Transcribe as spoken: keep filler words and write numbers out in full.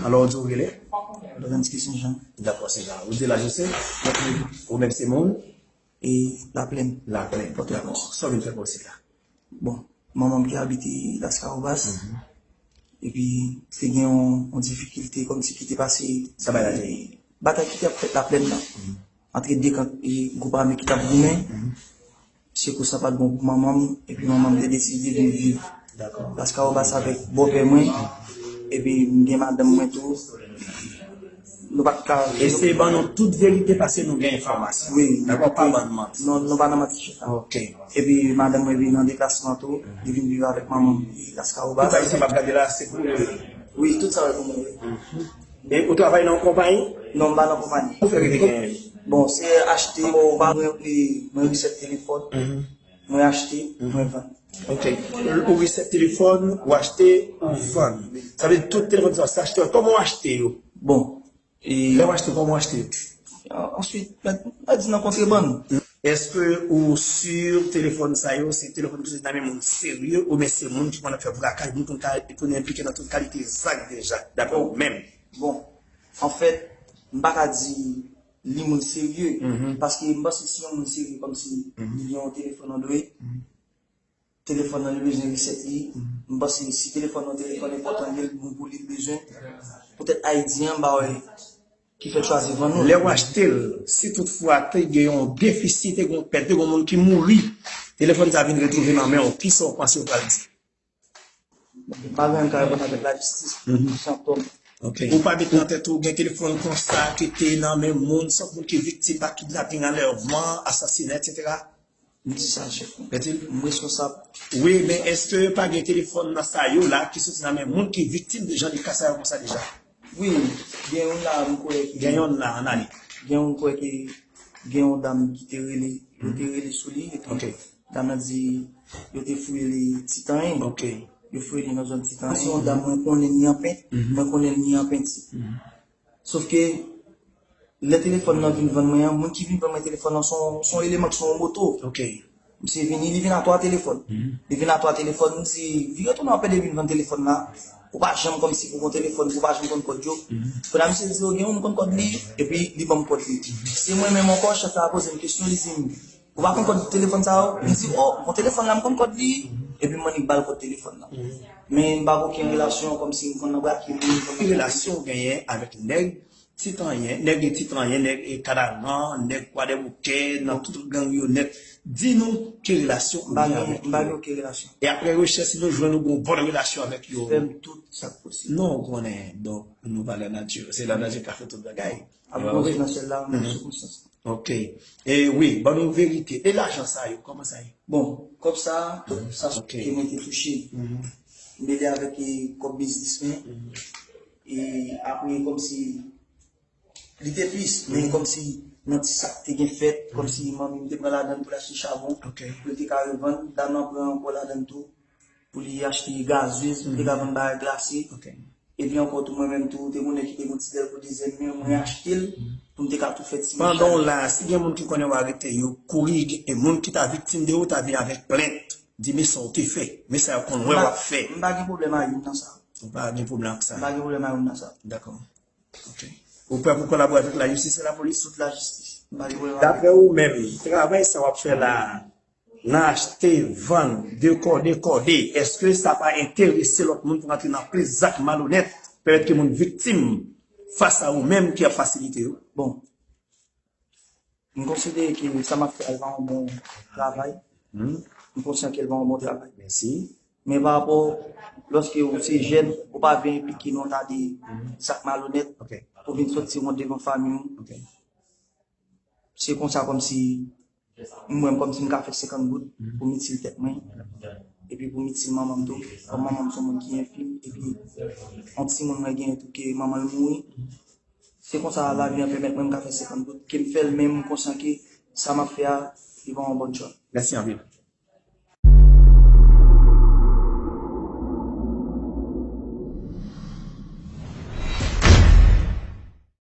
Alò, ou di ou rele? Lorenski Senjan. Dakò, Senjan. Ou di laj ou se? Ou menm se moun? E Laplèn. Laplèn. Dakò. Sa w vin fè pa w isit la? Bon, manman m ki abite Laskawobas. Epi, te gen yon, yon difikilte kòmsi ki te pase. Sa bay la te ye? Batay ki te ap fèt Laplèn nan. Antre de kan, e, gwoup ame ki t ap goumen. Se kou sa pa t bon pou manman m, epi manman m te deside vin viv Laskawobas avèk bòpè mwen, epi m gen madanm mwen tou. Nou pa t ka. Eseye ban nou tout verite paske nou gen enfòmasyon. Wi. Dakò, pa ban n manti. Non, nou pa nan manti chita. Ok. Epi madanm mwen vin nan deplasman tou, li vin viv avèk manman m Laskawobas. Tout sa isi m ap gade la, se pou ou li ye? Wi, tout sa yo pou mwen, wi. E ou travay nan yon konpayi? Non, m pa nan konpayi. Ou fè rete genyen? Bon, se achte, bon, mwen, mwen resèt telefòn, mwen achte, mwen vann. Ok. Ou resèt telefòn, ou achte, ou vann. Sa vle di tout telefòn sa, se achte yo. Kòman ou achte yo? Bon. E lè w achte, kòman w achte yo? Answit, mwen di nan kontrebann. Èske ou si telefòn sa yo, se telefòn ki soti nan men moun serye, oubyen se moun ki konn ap fè brakaj, moun konn ka, konn enplike nan tout kalite zak deja, daprè ou menm? Bon, anfèt, m pa ka di li moun serye, paske m panse si yon moun serye, kòmsi li gen yon telefòn Android, telefòn nan li bezwen resèt li. M panse si telefòn nan telefòn enpòtan li ye, li bon pou li, li bezwen. Poutèt Ayiti an, m pa wè ki fè l chwazi vann nou. Lè w achte l, si toutfwa te gen yon defisi, te gen yon pèt, te gen yon moun ki mouri, telefòn sa vin retwouve nan men w, kisa w panse yo pral di? M pa gen anyen m ka reponn avèk lajistis, se yon tòm. Ok. Ou pa met nan tèt ou gen telefòn konsa ki te nan men moun, sòf moun ki viktim pa kidnaping, anlèvman, asasinay, etsetera? M di sa, chèf mwen. Gentil? M reskonsab. Wi, men èske pa gen telefòn nan sa yo la ki soti nan men moun ki viktim de jan de ka sa yo konsa deja? Wi, gen youn la, m kwè ki. Gen youn la, ann ale. Gen youn, m kwè ki gen yon dam ki te rele, yo te rele sou li, epi dam nan di, yo te fouye li Titanyen. Ok. Yo fouye li nan zòn Titanyen. Se yon dam mwen konnen li an pent, mwen konnen li an penti. Sòf ke, lè telefòn nan vin vann mwen an, moun ki vin vann mwen telefòn nan, se yon, se yon eleman ki se yon moto. Ok. Misye vini, li vin a twa telefòn. Li vin a twa telefòn, m di, vire tounen anpè de vin vann telefòn la. Ou pa janm kòmsi pou gon telefòn, ou pa janm konn kòd yo. Kounye a misye di, o, gen youn m konn kòd li, epi li ban m kòd li. Se mwen menm ankò, chèf la poze m kesyon, li di m, ou pa konn kòd telefòn sa yo? M di, o, bon, telefòn la, m konn kòd li. Epi m annik ba l kòd telefòn nan. Men m pa gen okenn relasyon kòmsi m konn nan brake moun, m konn nan. Ki relasyon w genyen avèk nèg Titanyen, nèg Titanyen, nèg, e, Kadagan, nèg Kwadèboukè, nan tout gang yo nèt? Di nou ki relasyon ou gen avèk yo. M pa gen okenn relasyon. E apre rechèch, si nou jwenn ou gen yon bòn relasyon avèk yo. Fè m tout sa k posib. Non, ou konnen, donk, nou valè nati, se lanati k ap fè tout bagay. Ap gon vye nan syèl la, men sou konsyans. Ok. E wi, ban nou verite. E lajan sa yo, kòman sa ye? Bon, kòb sa, tout sa ke mwen te touche. M rele avèk, e, kòb biznis mwen. E apre, kòmsi, li te plis, men kòmsi nan ti sa k te gen fèt, kòmsi manmi m te pran ladan l pou l achte chabon, pou l te ka revann, dam nan pran ankò ladan l tou, pou li achte gazez, pou l te ka vann bagay glase. Epi ankò tou, mwen menm tou, te gen yon nèg ki te gen yon ti bèl pou dezyèm men, mwen achte l pou m te ka tou fè ti machann. Pandan w la, si gen moun ki konnen w arete yo, kouri, e moun ki ta viktim de ou ta vin avèk plent, di men sa w te fè, men sa yo konn wè w ap fè. M pa gen pwoblèm a youn nan sa. Ou pa gen pwoblèm ak sa? M pa gen pwoblèm a youn nan sa. Dakò. Ok. Ou prè pou kolabore avèk lajistis e lapolis? Tout lajistis. M pa gen pwoblèm avèk. Daprè ou menm, travay sa w ap fè la, nan achte, vann, dekòde, kòde, èske sa pa enterese lòt moun pou rantre nan plis zak malonèt, pèmèt ke moun viktim fas a ou menm ki ap fasilite yo? Bon, m konsidere ke sa m ap fè a, l pa yon bon travay. M konsyan ke l pa yon bon travay. Mèsi. Men pa rapò, lòske ou se jèn, ou pa vle enplike nan ta de zak malonèt, ou vin sòti wont devan fanmi w. Se konsa kòmsi m wè m kòmsi m ka fè senkant goud pou m itil tèt mwen, epi pou m itil manman m tou, kòm manman m se yon moun ki enfim, epi yon timoun mwen genyen tou ke manman l mouri. Se konsa lavi an pèmèt mwen m ka fè senkant goud, ke m fè l, men m konsyan ke sa m ap fè a, li pa yon bòn chwa. Mèsi anpil.